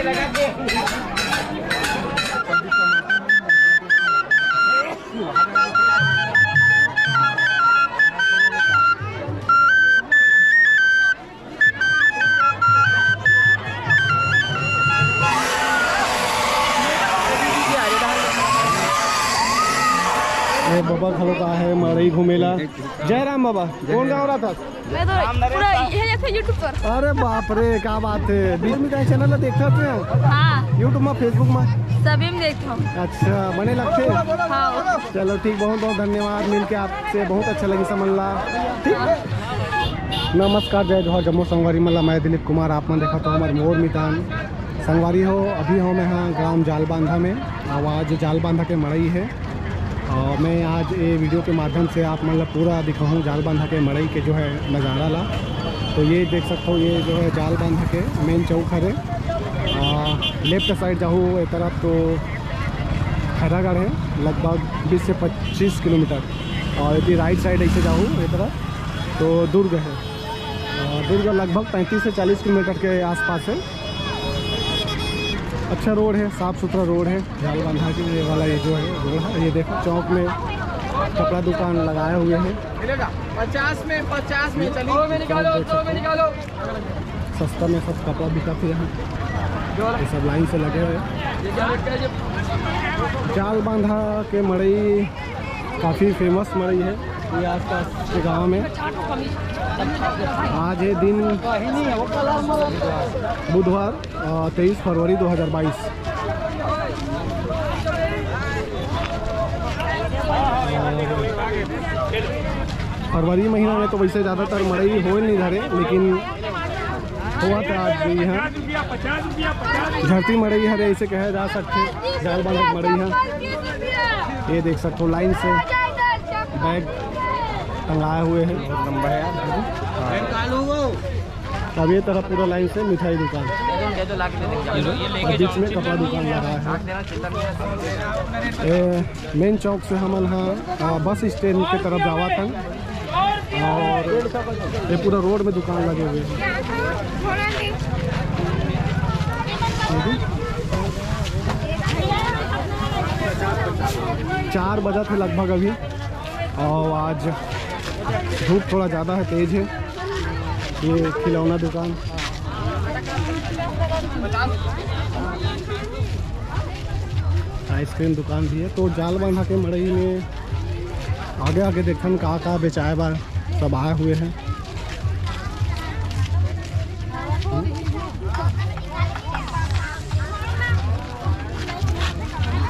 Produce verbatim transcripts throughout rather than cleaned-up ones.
ये बाबा घलो का है मड़ई घूमेला। जय राम बाबा, कौन गाँव रहता? मैं तो पूरा यही देखा YouTube पर। अरे बाप रे, क्या बात है। बीच में कहीं चैनल ला देखते होते हैं? हाँ। YouTube में, Facebook में? सभी में देखता हूँ। अच्छा, बने लगते? हाँ। चलो ठीक, बहुत बहुत धन्यवाद, मिलके आपसे बहुत अच्छा लगी समझ ला। ठीक। नमस्कार, जय जोहार, जम्मो संगवारी मन ला, मैं दिलीप कुमार, आप मन देखत हो हमर मोर मितान। संगवारी हो, अभी हो मैं हाँ ग्राम जालबांधा में। अउ आज जालबांधा के मड़ई है। अउ मैं आज ये वीडियो के माध्यम से आप मन ला पूरा दिखाहूँ जालबांधा के मड़ई के जो है नज़ारा ला। तो ये देख सकते हो, ये जो है जालबांधा के मेन चौक हरे। लेफ्ट साइड जाहू ये तरफ तो खैरागढ़ है, लगभग बीस से पच्चीस किलोमीटर। अउ यदि राइट साइड ऐसे जाहू ये तरफ तो दुर्ग है। अ, दुर्ग लगभग पैंतीस से चालीस किलोमीटर के आसपास है। अच्छा रोड है, साफ सुथरा रोड है। जालबांधा के ये वाला, ये जो है रोड है, ये देखो चौक में कपड़ा दुकान लगाए हुए हैं। मिलेगा पचास में, पचास में चलिए। सौ में निकालो, सौ में निकालो। सस्ता में सब कपड़ा बिकत है यहाँ। ये सब लाइन से लगे हुए हैं। जालबांधा के मड़ई काफ़ी फेमस मड़ई है ये आसपास के गांव में। आज है दिन बुधवार, अ, तेईस फरवरी दो हज़ार बाईस। फरवरी महीना में तो वैसे ज़्यादातर मड़ई होए नहीं धरे, लेकिन हुआ था आज भी यहाँ। झरती मड़ई हरे ऐसे कहे जा सकते, जालबांधा मड़ई है। ये देख सकते हो लाइन से बैग टंगाए हुए हैं। बहुत लंबा है यार। अब ये तरफ पूरा लाइन से मिठाई दुकान और बीच में कपड़ा दुकान लगा है। ये मेन चौक से हमन ह, अ, बस स्टैंड के तरफ जावत हन और ये पूरा रोड में दुकान लगे हुए हैं। चार बजत है लगभग अभी और आज धूप थोड़ा ज़्यादा है, तेज है। ये खिलौना दुकान, आइसक्रीम दुकान भी है। तो जालबांधा के मड़ई में आगे आगे देखन का का बेचाए बर सब आए हुए हैं।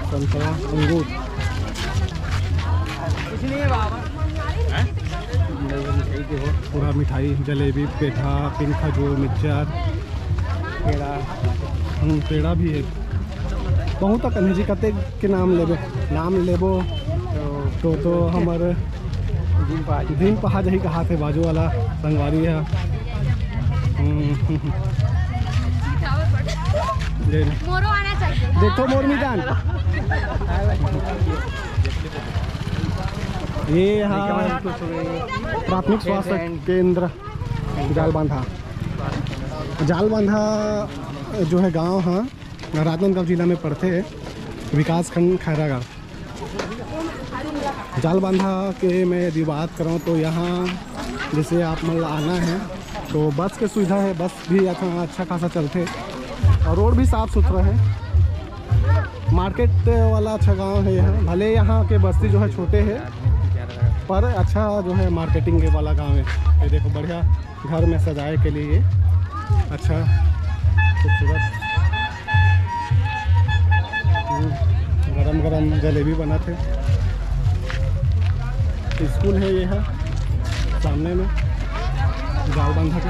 संतरा, अंगूर, पूरा मिठाई, जलेबी, पेठा, पिन खजूर, मिक्सचर, पेड़ा। हम्म, पेड़ा भी है। बहुत अकन है जी, कते के नाम लेबो, नाम लेबो। तो, तो हमर दिन पहा जाही कहात हे बाजू वाला संगवारी ह। हम्म। मोरो आना चाहिए। देखो मोर मितान। ये हा प्राथमिक स्वास्थ्य केंद्र जालबांधा। जालबांधा जो है गांव हा, राजनांदगांव जिला में पड़थे, विकासखंड खैरागढ़। जालबांधा के मैं यदि बात करौं तो यहाँ जैसे आप मन ला आना है तो बस के सुविधा है, बस भी अच्छा, अच्छा खासा चलथे और रोड भी साफ सुथरा है। मार्केट वाला अच्छा गांव है यहाँ, भले यहाँ के बस्ती जो है छोटे है पर अच्छा जो है मार्केटिंग के वाला गांव है। ये देखो बढ़िया घर में सजाए के लिए ये अच्छा खूबसूरत। हम्म, गरम गरम जलेबी बनत हे। स्कूल है ये है सामने में जालबांधा के।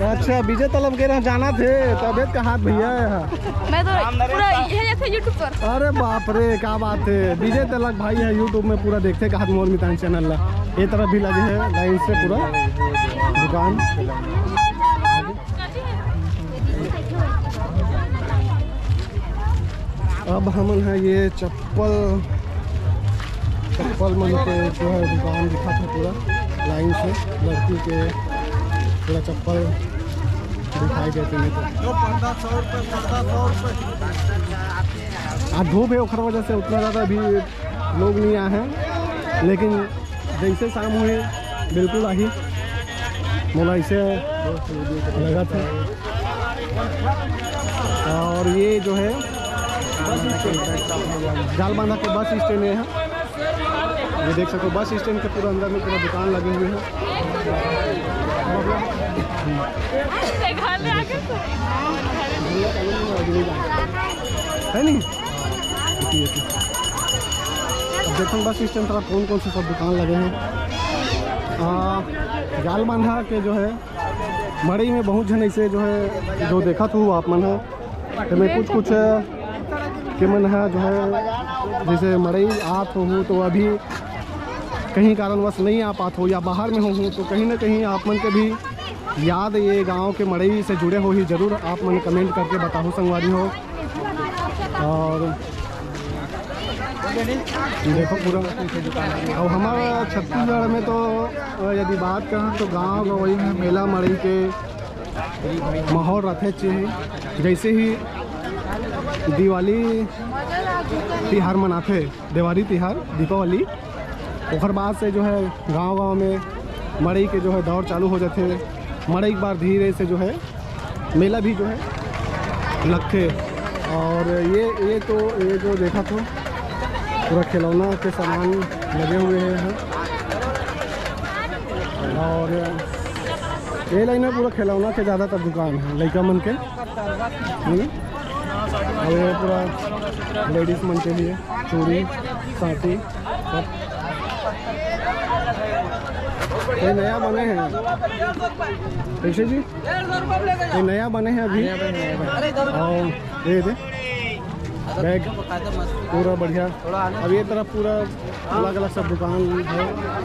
अच्छा, विजय तलब के रहा जाना थे, तबियत का हाथ भैया है। मैं तो पूरा यही देखा YouTube पर। अरे बाप रे, क्या बात है। विजय तलक भाई है YouTube में, पूरा देखते का हाथ मोर मितान चैनल ला। ये तरफ भी लगे हैं लाइन से पूरा दुकान। अब हमन है ये चप्पल, चप्पल मन के जो है दुकान दिखा थे पूरा। लाइन से लड़की के पूरा चप्पल दिखाई देते हैं तो। जो पन्द्रह सौ रुपये, पन्द्रह सौ रुपये। आज धूप है, ओकर वजह से उतना ज़्यादा अभी लोग नहीं आए हैं, लेकिन जैसे शाम हुई बिल्कुल आही, मोला ऐसे लगत है। और ये जो है जालबांधा के बस स्टैंड है। ये देख सकते हो, बस स्टैंड के पूरा अंदर में पूरा दुकान लगे हुए हैं। घर ले आके है नहीं? अब देखो बस स्टैंड तरफ कौन कौन से सब दुकान लगे हैं। आ, जालबांधा के जो है मड़ई में बहुत झन ऐसे जो है, जो देखत हो आप मन है, तो मैं कुछ कुछ के मन है जो है, जैसे मड़ई आत हो तो अभी कहीं कारणवश नहीं आ पात हो या बाहर में हो तो कहीं ना कहीं आप मन के भी याद ये गांव के मड़ई से जुड़े हो ही जरूर, आप मन कमेंट करके बताओ संगवारी हो। और देखो पूरा, अब हमारा छत्तीसगढ़ में तो यदि बात करें तो गांव गंवई में मेला मड़ई के माहौल रहथे। जैसे ही दिवाली तिहार मनाथे, देवारी तिहार, दीपावली, ओकर बाद से जो है गांव गांव में मड़ई के जो है दौर चालू हो जाथे। मड़ई एक बार धीरे से जो है मेला भी जो है लगथे। और ये ये तो ये जो देखा तो पूरा खिलौना के सामान लगे हुए हैं। और ये लाइन में पूरा खिलौना के ज़्यादातर दुकान है लड़का मन के। हम्म। और ये पूरा लेडीज मन के लिए चूड़ी, साटी, सब। ये नया बने हैं, कैसे जी? ये नया बने हैं अभी। और ये दे बैग पूरा बढ़िया। अब ये तरफ पूरा अलग अलग सब दुकान है,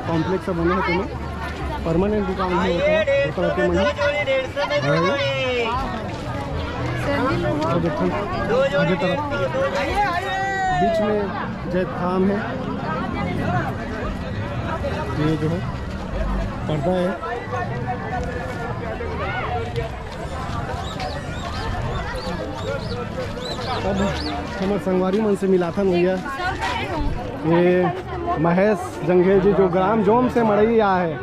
कॉम्प्लेक्स सब बने हैं। तुम्हें परमानेंट दुकान है, होता है, होता है कि मन है। और देखो, आगे तरफ बीच में जैतखाम है, ये जो है पर्दा है। अब हमर संगवारी मन से मिलाथन भैया, ये महेश जंघेल जी जो ग्राम जोम से मड़ई आए हैं,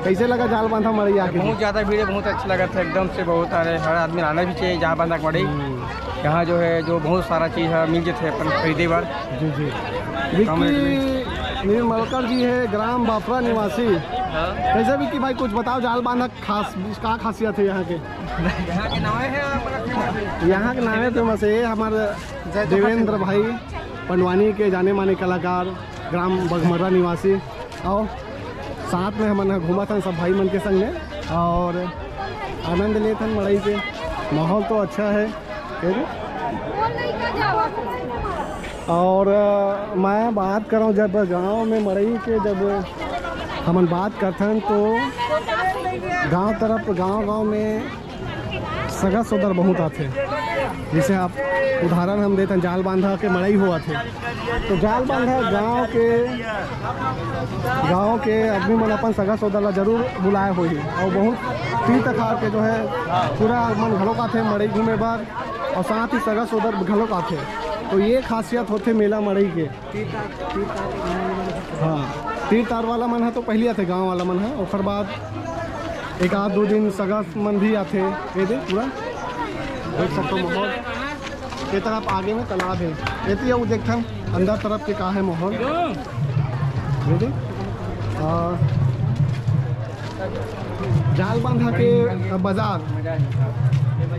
कैसे लगा जालबांधा मड़ई आके? बहुत ज़्यादा भीड़ है, बहुत अच्छा लगा था एकदम से। बहुत आ रहे, हर आदमी आना भी चाहिए जालबांधा के मड़ई। हम्म। यहाँ जो है जो बहुत सारा चीज़ है मिल जाते हैं अपन खरीदे बार। जी जी। कम रेट में। विक्की निर्मलकर जी है, ग्राम बाफरा निवासी। हाँ। कैसे विक्की भाई, कुछ बताओ जालबांधा खास, का खासियत है यहाँ के? यहाँ के नावे है, यहाँ के नावे फेमस है। ये हमारे देवेंद्र भाई पंडवानी के जाने माने कलाकार, ग्राम बघमर्रा निवासी। और साथ में हमन ह घूमत हन सब भाई मन के संग में और आनंद लेत हन मड़ई के। माहौल तो अच्छा है, ठीक है? और अ, मैं बात करौं, जब गांव में मड़ई के जब हमन बात करथन तो गांव तरफ, गांव गांव में सगा सोदर बहुत आथे। जैसे आप उदाहरण हम देथन, जालबांधा के मड़ई होवत हे, तो जालबांधा गांव के, गांव के आदमी मन अपन सगा सोदर ला जरूर बुलाए होही। और बहुत तीर तखार के जो है पूरा मन घलोक आथे मड़ई घूमे बर, और साथ ही सगा सोदर घलोक आथे। तो ये खासियत होथे मेला मड़ई के। हाँ, तीर तार वाला मन ह तो पहिली आथे, गांव वाला मन ह, ओकर बाद एक आध दो दिन सगा मन भी आथे। ये दे पूरा देख सकथो माहौल। ये तरफ आगे में तालाब है, एती अउ देखथन अंदर तरफ के का है माहौल। ये दे, आ, जालबांधा के बाजार,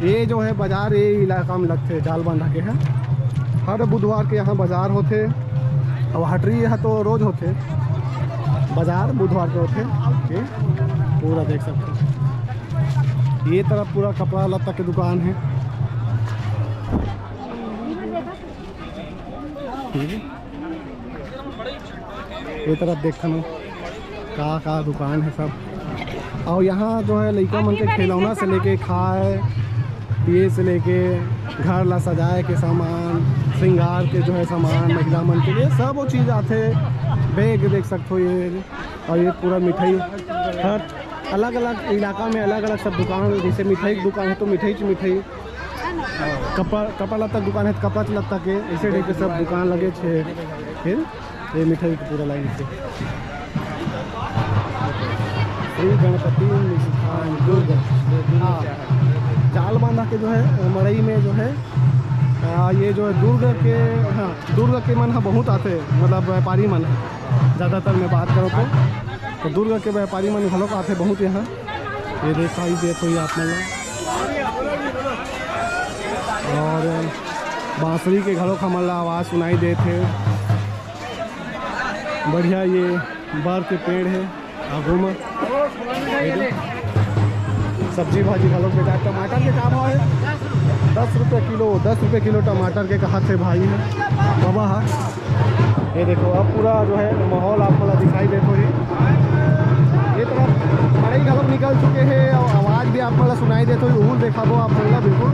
ये जो है बाजार, ये इलाका में लगथे, जालबांधा के है। हर बुधवार के यहाँ बाजार होथे, और हटरी यहाँ तो रोज होथे, बाजार बुधवार के होथे। ये पूरा देख सकते हो, ये तरफ पूरा कपड़ा लत्ता के दुकान है। ठीक है, ये तरफ देखथन का का दुकान है सब। और यहाँ जो है लइका मन के खिलौना से लेके खाए पिए से लेके घर ला सजाए के सामान, श्रृंगार के जो है सामान, महिला मन के लिए सब वो चीज़ आथे। बैग देख सकते हो ये, और ये पूरा मिठाई हर अलग-अलग इलाका में अलग-अलग सब दुकान, जैसे मिठाई के दुकान हे तो मिठाई च मिठाई, कपड़ा, कपड़ा लत्ता के दुकान हे तो कपड़ा लत्ता के, ऐसे type के सब दुकान लगे हे। फिर ये मिठाई के पूरा line से श्री गणपति मिष्ठान दुर्ग। हाँ, जालबांधा के जो है मड़ई में जो है, आ, ये जो है दुर्ग के, हाँ, दुर्ग के मन ह बहुत आथे, मतलब व्यापारी मन ह। ज़्यादातर मैं बात करूँ तो, तो दुर्ग के व्यापारी मन घलोक आथे बहुत यहाँ। ये दिखाई देत होही आप मन ला। और बांसुरी के घलोक हमन ला आवाज़ सुनाई देत हे। बढ़िया ये बर के पेड़ हे आगू म। सब्जी भाजी घलोक बेचात। टमाटर के का भाव हे? दस रुपये किलो, दस रुपये किलो टमाटर के कहत हे भाई ह, बबा ह। ये देखो, अब पूरा जो है माहौल आप मन ला दिखाई देत होही। ये तरफ मड़ई घलोक निकल चुके हे और आवाज़ भी आप मन ला सुनाई देत होही। उहू ल देखाबो आप मन ला, बिल्कुल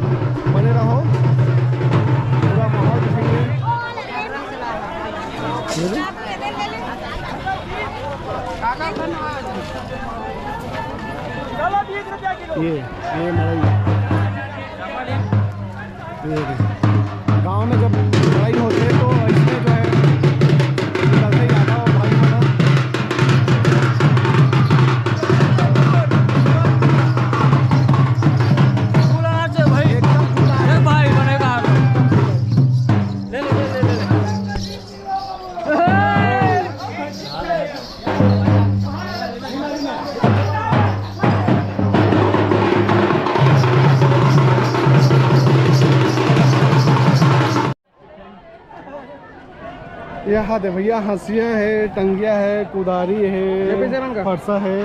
बने रहो, पूरा माहौल दिखाई दे। ये, ये मड़ई। ये देखिए, गाँव में जब लड़ाई होथे तो इसमें जो है निकलथे ज्यादा भाई वाला। एकदम पूरा यहाँ दे भैया, हंसिया है, टंगिया है, कुदारी है, ये पैसे बन का? फरसा है।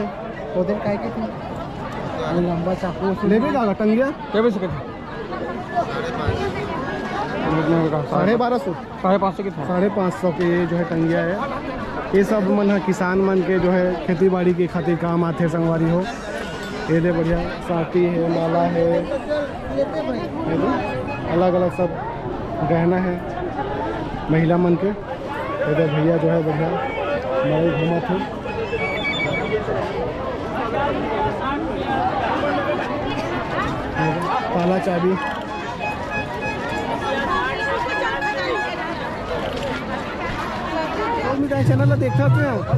वो दिन काय के थी? वो लंबा चाकू उसमें लेबे का टंगिया? क्या पैसे के थे? साढ़े बारह सौ। साढ़े पाँच सौ के था। साढ़े पाँच सौ के ये जो है टंगिया है। ये सब मन ह किसान मन के जो है खेती बाड़ी के खातिर काम आथे संगवारी हो। ये दे बढ़िया साटी है, माला है, अलग अलग सब गहना है महिला मन के। ये दे भैया जो है बढ़िया मड़ई घूमत है। ताला चाबी। मोर मितान चैनल ला देखथव?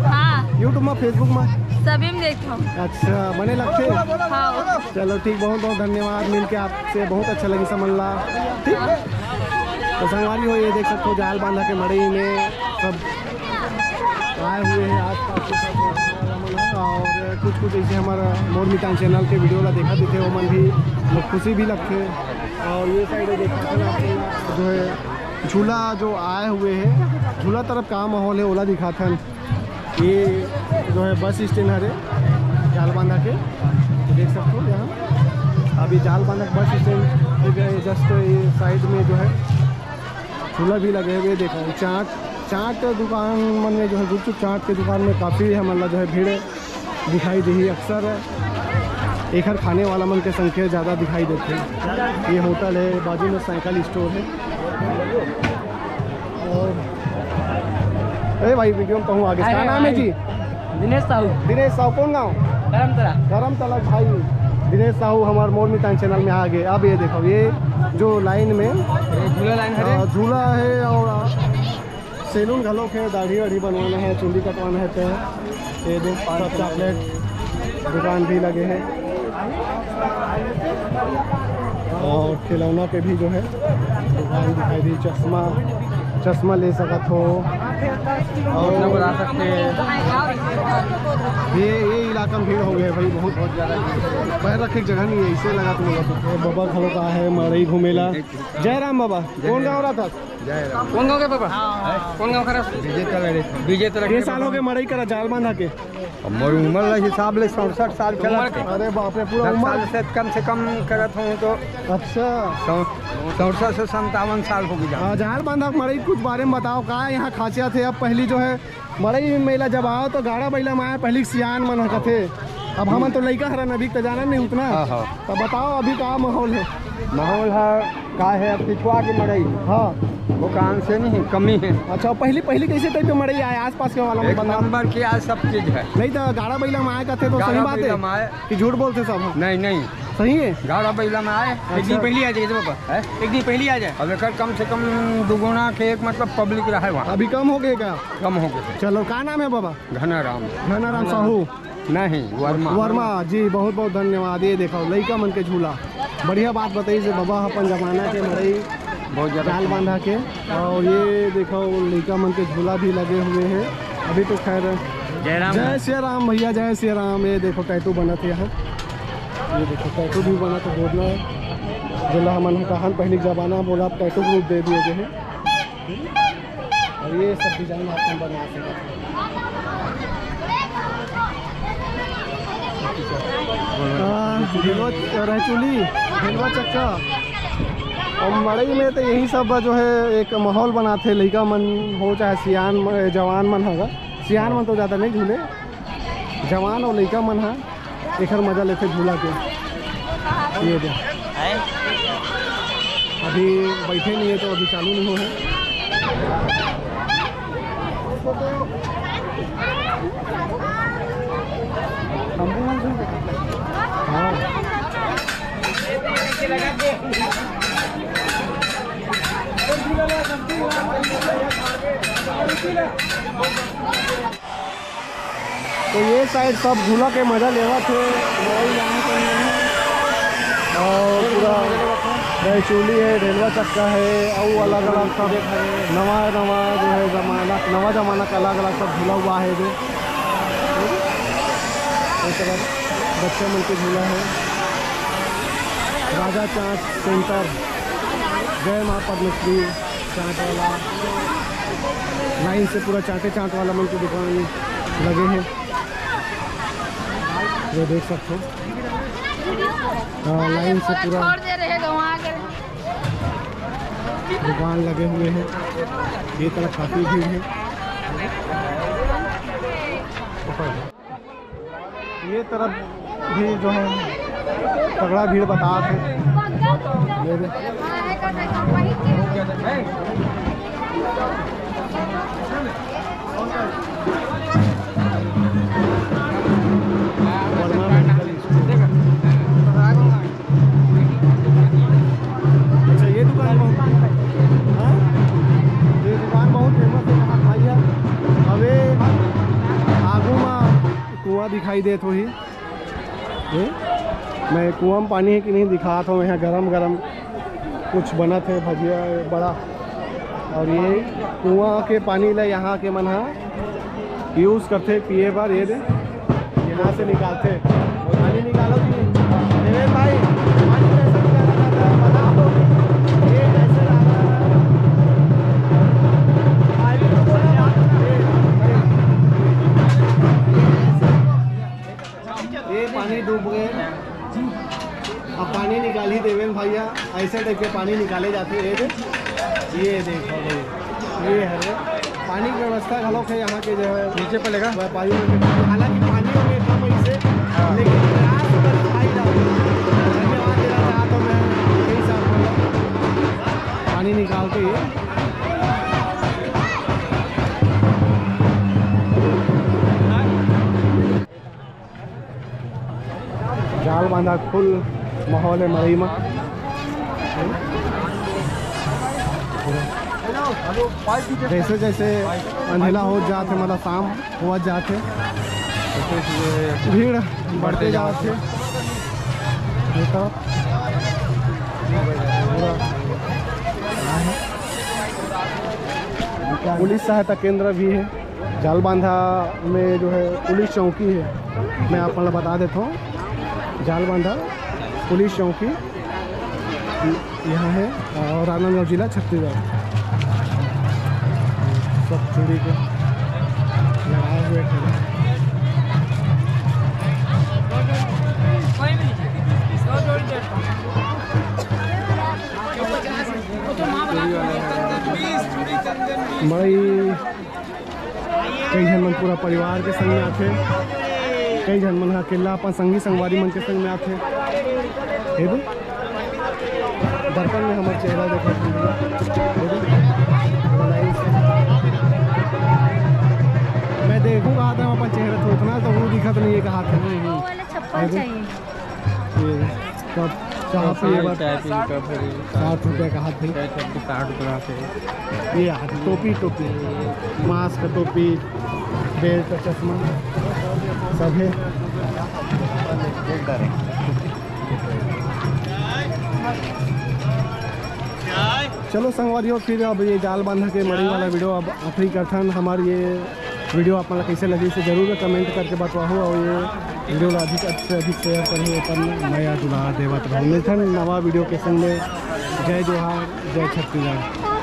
हाँ। YouTube मा, Facebook मा? सभी में देखथव। अच्छा, बने लगथे? हाँ। चलो ठीक, बहुत बहुत धन्यवाद, मिलके आपसे बहुत अच्छा लगिस हमन ला। ठीक, तो संगवारी हो, ये देख सकथव जाल बांधा के मड़ई में सब आए हुए हैं आसपास के सब और कुछ कुछ ऐसे हमारा मोर मितान चैनल के वीडियो ला देखत रहिथे, वो मन भी बहुत खुशी भी लगथे। और ये साइड देखा था ना आप लोग, जो है झूला जो आए हुए है, झूला तरफ का माहौल है ओला दिखाथन। ये जो है बस स्टैंड हरे जालबांधा के, तो देख सकते हो यहाँ अभी जालबांधा बस स्टैंड के जस्ट ये साइड में जो है झूला भी लगे हुए। देखो चाट, चाट दुकान मन में जो है गुपचुप चाट के दुकान में काफ़ी हमन ला जो है भीड़ दिखाई देही। अक्सर एखर खाने वाला मन के संख्या ज़्यादा दिखाई देथे। ये होटल है, बाजू में साइकिल स्टोर है। और ए भाई, वीडियो में कहूँ आगे, क्या अरे नाम है भाई। जी? दिनेश साहू। दिनेश साहू, कौन गाँव? करमतला। करमतला भाई। दिनेश साहू हमार मोर मितान चैनल में आ गए। अब ये देखो, ये जो लाइन में ये झूला लाइन है रे। अ, झूला है और सैलून घलोक हे, दाढ़ी वाढ़ी बनवाना है, चुंदी कटवाना है, तो ये दे सब चॉकलेट दुकान भी लगे हैं और खिलौना के भी जो है दुकान दिखाई दी। चश्मा, चश्मा ले सकत हो और बना सकते हैं। ये, ये इलाका में भीड़ हो गई है भाई, बहुत, बहुत ज़्यादा भीड़। पैर रखे के जगह नहीं है, इसे लगा तुम लोग। ये बबा घलो का है, मड़ई घूमेला। जय राम बाबा, कौन गाँव रहा था? जय राम। कौन गाँव के पापा? कौन गाँव का रहा? विजय तला रे। विजय तला के साल हो गए मड़ई करा जाल बांधा के? अब मोर उम्र ला हिसाब ले सड़सठ साल चला। अरे बाप रे, पूरा उम्र। साल से कम से कम करत हूँ तो। अच्छा। सौ-, सड़सठ से संतावन साल हो गया। हाँ, जाल बांधा के मड़ई कुछ बारे में बताओ, का यहाँ खासियत है? अब पहली जो है मड़ई मेला जब आओ तो गाड़ा बइला में आए, पहली सियान मन ह कथे। अब हमन तो लइका हरन, अभी तो जाना नहीं उतना। हाँ, हाँ। तो बताओ अभी का माहौल है? माहौल है का है, अब पिछुआ के मड़ई। हाँ। दुकान से नहीं, कमी है। अच्छा, पहली, पहली कैसे टाइप के मड़ई आए आसपास के वाला में एक बता? नंबर की आज सब चीज है। नहीं तो गाड़ा बैला में आए कहते तो सही गाड़ा बात बैला है में आए। कि झूठ बोलते सब? नहीं, नहीं। सही है? गाड़ा बैला में आए। एक दिन अच्छा। पहले आ जाइए बाबा। है? एक दिन पहले आ जाए। अब एकर कम से कम दुगुना के एक, मतलब, पब्लिक रहे वहाँ। अभी कम हो गए का? कम हो गए। चलो, का नाम है बाबा? घनाराम। घनाराम साहू। नहीं, वर्मा। वर्मा जी, बहुत बहुत धन्यवाद। ये देखो, लइका मन के झूला, बढ़िया बात बताई से बाबा, अपन जमाना के मड़ई बहुत ज्यादा जाल बांधा के। और ये देखो, लइका मन के झूला भी लगे हुए हैं। अभी तो खैर, जय राम। जय सिया राम भैया, जय सिया राम। ये देखो, टैटू बनत है यहाँ। ये देखो, टैटू भी बनत है, बोलना है, जेला हमन ह कहन पहले के जमाना में बोला, टैटू के रूप दे दिए गए हैं। और ये सब डिजाइन आप मन बनवा सकते हैं। हाँ, ढेलवा, रहचुली, ढेलवा चक्का। और मड़ई में तो यही सब जो है, एक माहौल बनाथे। लइका मन हो चाहे सियान म-, जवान मन होगा, सियान मन तो ज़्यादा नहीं झूले, जवान और लइका मन हा एखर मजा लेथे झूला के। ये दे। अभी बैठे नहीं है तो अभी चालू नहीं हो है। हाँ। तो ये साइड सब झूला के मजा लेवत हे। और पूरा रहचुली है, ढेलवा चक्का है, और अलग अलग सब नवा नवा जो है जमाना, नवा जमाना का अलग अलग सब झूला हुआ है जो एक तरफ बच्चे मन के झूला है। राजा चाट सेंटर, जय माँ पद्मश्री चाट वाला, लाइन से पूरा चाटे चाट वाला मन के दुकान लगे हैं। ये देख सकते हो, हाँ, लाइन से पूरा दुकान लगे हुए हैं। ये तरफ काफ़ी भीड़ है। ये तरफ भी जो है तगड़ा भीड़ बता थे। ये भी। Verma medical store. अच्छा, ये दुकान बहुत, हाँ? ये दुकान बहुत फेमस है यहाँ, खाइए। अबे आगू में कुआं दिखाई देत होही। ये मैं कुआं में पानी है कि नहीं दिखात हूँ। यहाँ गरम गरम कुछ बनत है, भजिया, बड़ा। और ये कुआं के पानी ला यहाँ के मन हा यूज़ करथे पिए बर। ये दे, यहाँ से निकालथे। पानी निकालो जी। देवेन भाई, पानी कैसे निकाला जाता है, बताओ। ये कैसे डाला जाता है? पानी तो बोला, ये पानी डूब गए। अब पानी निकाल ही देवेन भैया, ऐसे टाइप के पानी निकाले जाते हैं। ये दे, ये देखो भाई, ये है पानी की व्यवस्था घलो है यहाँ के जो है नीचे पड़ेगा। व्यापारी लोग के, हालांकि पानी में कम है इसे, हाँ। लेकिन प्रयास कर भाई रहा हूँ। धन्यवाद देना चाहता हूँ मैं यही साहब को। पानी निकालते ही जाल बांधा, फुल माहौल है मड़ई में। जैसे जैसे अंधेला हो जात है, मतलब शाम हो जात है, भीड़ बढ़ते जात है। ये तो पूरा पुलिस सहायता केंद्र भी है। जालबांधा में जो है पुलिस चौकी है, मैं आप लोग बता देता हूँ, जालबांधा पुलिस चौकी यहाँ है और राजनांदगांव जिला, छत्तीसगढ़। सब चूड़ी के लगाए हुए ठेला। मड़ई कई झन मन पूरा परिवार के संग में आथे, कई झन मन ह अकेला अपन संगी संगवारी मन के संग में आथे। हे दे, दर्पण में हमर चेहरा देखत हे। हे दे, देखो कहा था अपन चेहरा थोपना तो वो दिखत नहीं है कहा था। वो वाला छप्पन चाहिए। ये कप चाह पिए बर चाय पी कप है। साठ रुपये का हाथ है। चाय छप के साठ रुपये से। ये हाथ टोपी टोपी मास्क टोपी बेल्ट चश्मा सब है। चलो संगवारी हो फिर अब ये जाल बांधा के मड़ी वाला वीडियो अब आखिरी करथन। हमार ये वीडियो आप मन ला कैसे लगी इसे जरूर कमेंट करके बतवाहू और ये वीडियो ला अधिक से अधिक शेयर करहू अपन मया दुलार देवत रहू। मिलथन नवा वीडियो के संग में। जय जोहार, जय छत्तीसगढ़।